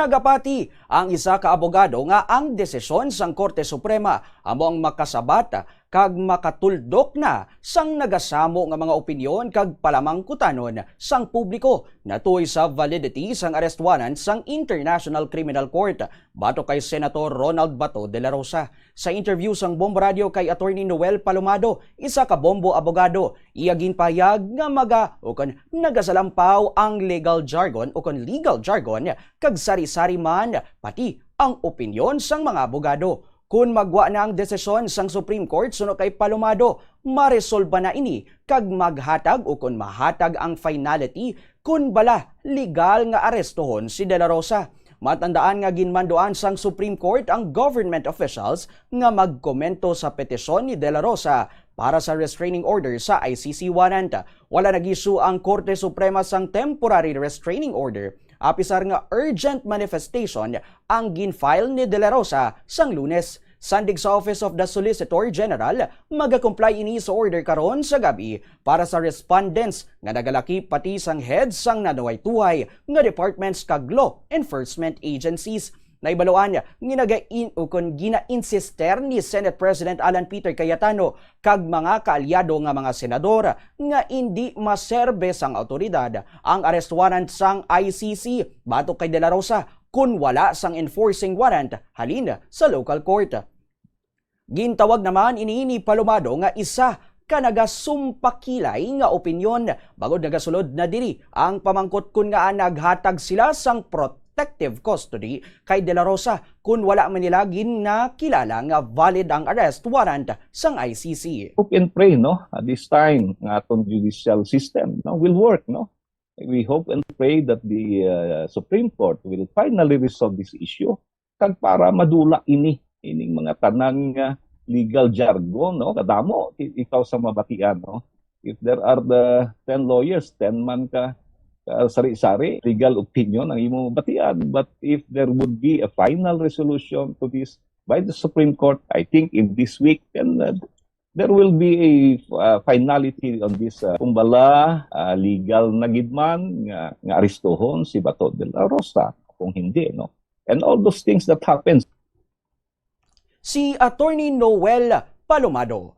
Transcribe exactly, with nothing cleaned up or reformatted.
Nagapati ang isa ka abogado nga ang desisyon sang Korte Suprema amo ang makasabat kag makatuldok na sang nagasamo nga mga opinyon kag palamangkutanon sang publiko natuoy sa validity sang arrest warrant sang International Criminal Court batok kay Senator Ronald Bato de la Rosa. Sa interview sang Bombo Radio kay Attorney Noel Palomado, isa ka Bombo abogado, iya ginpahayag nga maga ukon nagasalampaw ang legal jargon ukon legal jargon kag sari-sari man pati ang opinyon sang mga abogado. Kon magwa na ang desisyon sang Supreme Court suno kay Palomado, maresolba na ini kag maghatag ukon mahatag ang finality kon bala legal nga arestohon si De La Rosa. Matandaan nga ginmanduan sang Supreme Court ang government officials nga magkomento sa petisyon ni De La Rosa para sa restraining order sa I C C warrant. Wala nag-issue ang Korte Suprema sang temporary restraining order, apisar nga urgent manifestation ang gin-file ni De La Rosa sang Lunes. Sandig sa Office of the Solicitor General, magakomply ini sa order karon sa gab-i para sa respondents nga nagalakip pati sang head sang nanuway-tuhay nga departments kag law enforcement agencies. Nahibaluan nga ginain-, ukon gina-insister ni Senate President Alan Peter Cayetano kag mga kaalyado nga mga senador nga indi maserbe sang awtoridad ang arrest warrant sang I C C batok kay De La Rosa kon wala sang enforcing warrant halin sa local court. Gintawag naman ini ni Palomado nga isa ka nagasumpakilay nga opinyon, bangod nagasulod na diri ang pamangkot kon ngaa naghatag sila sang protective custody kay De La Rosa kon wala man nila ginakilala nga valid ang arrest warrant sang I C C. Hope and pray, no, at this time nga atong judicial system, no, will work, no. We hope and pray that the uh, Supreme Court will finally resolve this issue kag para madula ini ining mga tanang uh, legal jargon, no, kadamo i- ikaw sa mabatian, no. If there are the ten lawyers, ten man ka uh, sari-sari legal opinion ang imo mabatian. But if there would be a final resolution to this by the Supreme Court, I think in this week, then uh, there will be a uh, finality on this uh, kung bala uh, legal na gid man nga, nga arestuhon si Bato de la Rosa kung hindi, no? And all those things that happens. Si Attorney Noel Palomado.